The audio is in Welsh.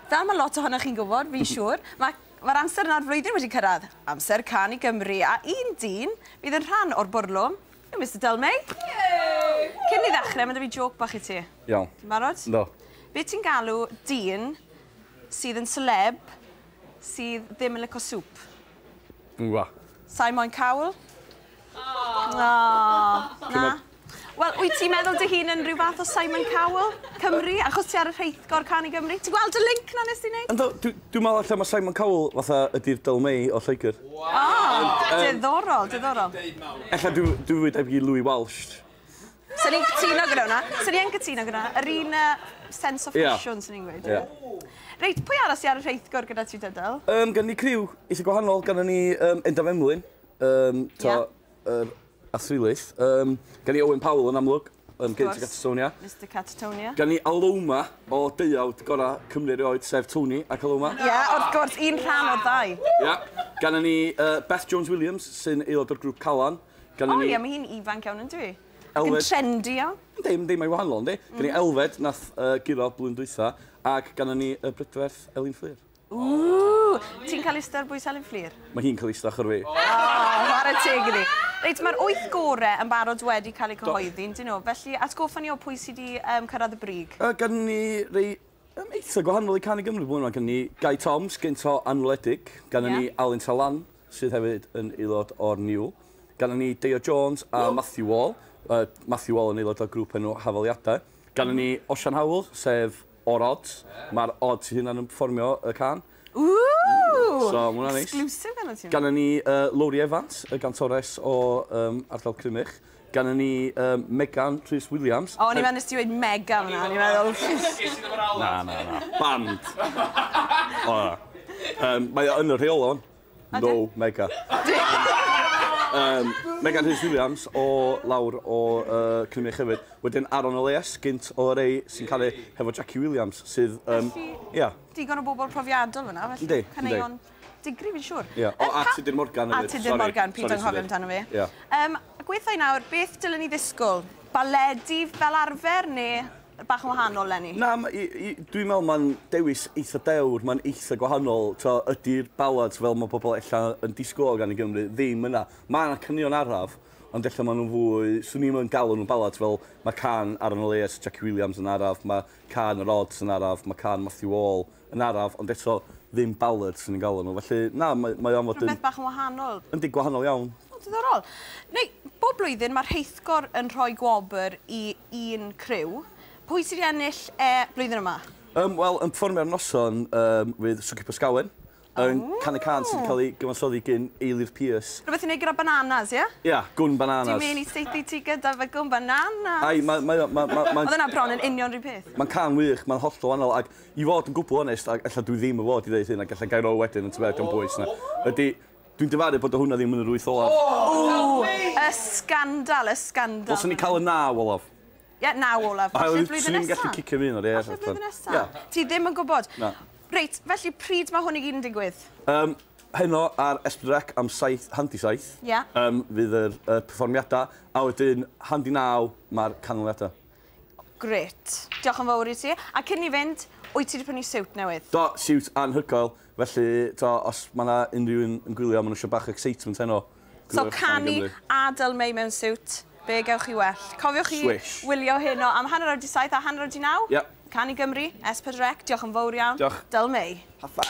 Fel mae lot ohonoch chi'n gwybod, fi'n siŵr, mae'r amser yna'r flwyddyn wedi cyrraedd. Amser Cân i Gymru, a un dyn fydd yn rhan o'r bwrlwm yw Mr Dyl Mei. Cyn ni ddechrau, mae 'da fi jôc bach i ti. Iawn. Ti'n barod? Yndw. Be ti'n galw dyn sydd yn celeb sydd ddim yn licio sŵp? Dwi'm yn gwbo. Simon Cowell. O, na. Wel, wyt ti'n meddwl dy hun yn rhyw fath o Simon Cowell Cymru, achos ti ar y rheithgor Cân i Gymru? Ti'n gweld y link na nes ti wneud? Yndw, dwi'n meddwl ella mae Simon Cowell fatha ydy'r Dyl Mei o Lloegr. O, diddorol, diddorol. Ella dwi fwy debyg i Louis Walsh. Swn i'n cytuno gyda hwnna. Swn i yn cytuno gyda hwnna. Yr un sense of fashion, swn i'n gweud. Reit, pwy arall sy ar y rheithgor gyda ti, Dyl? Gynnon ni criw eitha gwahanol. Gynnon ni Endaf Emlyn, yr athrylith. Gan ni Owen Powell yn amlwg, gynt o Catatonia. Mr Catatonia. Gan ni Aloma o deuawd gorau Cymru erioed, sef Tony ac Aloma. Ie, yeah, wrth gwrs, un rhan o'r ddau. Ie. Yeah. Gan ni Beth Jones Williams, sy'n aelod o'r grŵp Calan. Gan o ie, mae hi'n ifanc iawn yn dwi. Ac yn trendy iawn. Yndi, yndi, mae'n wahanol, yndi. Gan ni Elfed, nath guro blwyddyn dwytha, ac gan ni y brydferth Elin Fflur. Ww! Ti'n cael eistedd ar bwys Elin Fflur? Mae hi'n cael eistedd ochr fi. O, chwarae teg iddi. Reit, mae'r 8 gorau yn barod wedi cael eu cyhoeddi, yndyn nhw? Felly, atgoffa ni o pwy sydd wedi cyrraedd y brig. Gan ni rei eitha gwahanol i Cân i Gymru blwyddyn yma. Gan ni Guy Toms, gynt o Anweledig. Gan ni Alun Talan, sydd hefyd yn aelod o'r Niwl. Gan ni Deio Jones a Matthew Wall. Matthew Wall yn aelod o'r grŵp enw Hafaliadau. Gan ni Osian Howell, sef o'r Odds. Mae'r Odds eu hunan yn perfformio y can. Ww! So, ma' hwnna'n neis. Exclusive enw ti. Gan ni Lowri Evans, y gantores o ardal Crymych. Gan ni Megan Rhys Williams. O, o'n i'n meddwl nes ti weud Mega fan'na, o'n i'n meddwl... Na, na, na. Band! O, na. Mae o yn y rheol o'n. No, Mega. Megan Rhys Williams o lawr o Crymych hefyd. Wedyn Aaron Elias, gynt o rei sy'n caru hefo Jackie Williams, sydd... Felly, ia. Digon o bobl profiadol fyna, felly Yndi, caneuon digri fi'n siŵr. Ia, o, a Tudur Morgan hefyd. A Tudur Morgan, pryd anghofio amdano fi. Ia. Gweithio nawr, beth dylen ni ddisgwyl? Baledi fel arfer neu bach yn wahanol, Lenny? Na, dwi'n meddwl mae'n dewis eitha dewr, mae'n eitha gwahanol. Ydy'r ballads fel mae pobl ella yn disgwyl o Gân i Gymru ddim yna. Mae yna caneuon araf, ond ella maen nhw'n fwy... Swn i'm yn galw nhw'n ballads fel mae can Aaron Elias, Jackie Williams yn araf, mae can yr Odds yn araf, mae can Matthew Wall yn araf, ond eto ddim ballads swn i'n galw nhw. Felly, na, mae o'n fod yn... Rhywbeth bach yn wahanol. Yndi, gwahanol iawn. O, diddorol. Neu, bob blwyddyn mae'r rheithgor yn rhoi gwobr i un criw. Pwy sydd wedi ennill blwyddyn yma? Wel, yn perfformio'r noson fydd Swci Boscawen, yn canu cân sydd wedi cael ei gyfansoddi gan Eilir Pierce. Rhywbeth i wneud gyda bananas, ie? Ia, gwn bananas. Dwi'n mynd i saethu ti gyda fy gwn bananas. Ai, Oedd yna bron yn union rhyw peth. Mae'n cân wych, mae'n hollol wahanol, ac i fod yn gwbl onest, ac ella dwi ddim yn fod i ddeud hyn, ac ella gael o wedyn yn tybed gan bwys na, ydy, dwi'n difaru bod hwnna ddim yn yr 8 olaf. O, y sgandal, y sgandal. Dylsen ni cael y 9 olaf. Ie, 9 olaf. Falle blwyddyn Swn i'n gallu cicio fi un o'r ie. Falle blwyddyn nesaf. Ti ddim yn gwybod. Na. Reit, felly pryd mae hwn i gyd yn digwydd? Heno ar S4C am 7:50. Ie. Fydd yr perfformiadau, a wedyn 8:30 mae'r canlyniadau. Grêt. Diolch yn fawr i ti. A cyn i fynd, wyt ti wedi prynu siwt newydd? Do, siwt anhygoel. Felly, to, os mae yna unrhyw un yn gwylio, maen nhw eisiau bach o excitement heno. So, canu a Dyl Mei mewn siwt. Be gewch chi well. Cofiwch chi wylio heno am 7:30 a 9:30. Ie. Cân i Gymru, S4C. Diolch yn fawr iawn. Diolch. Dyl Mei. Have fun.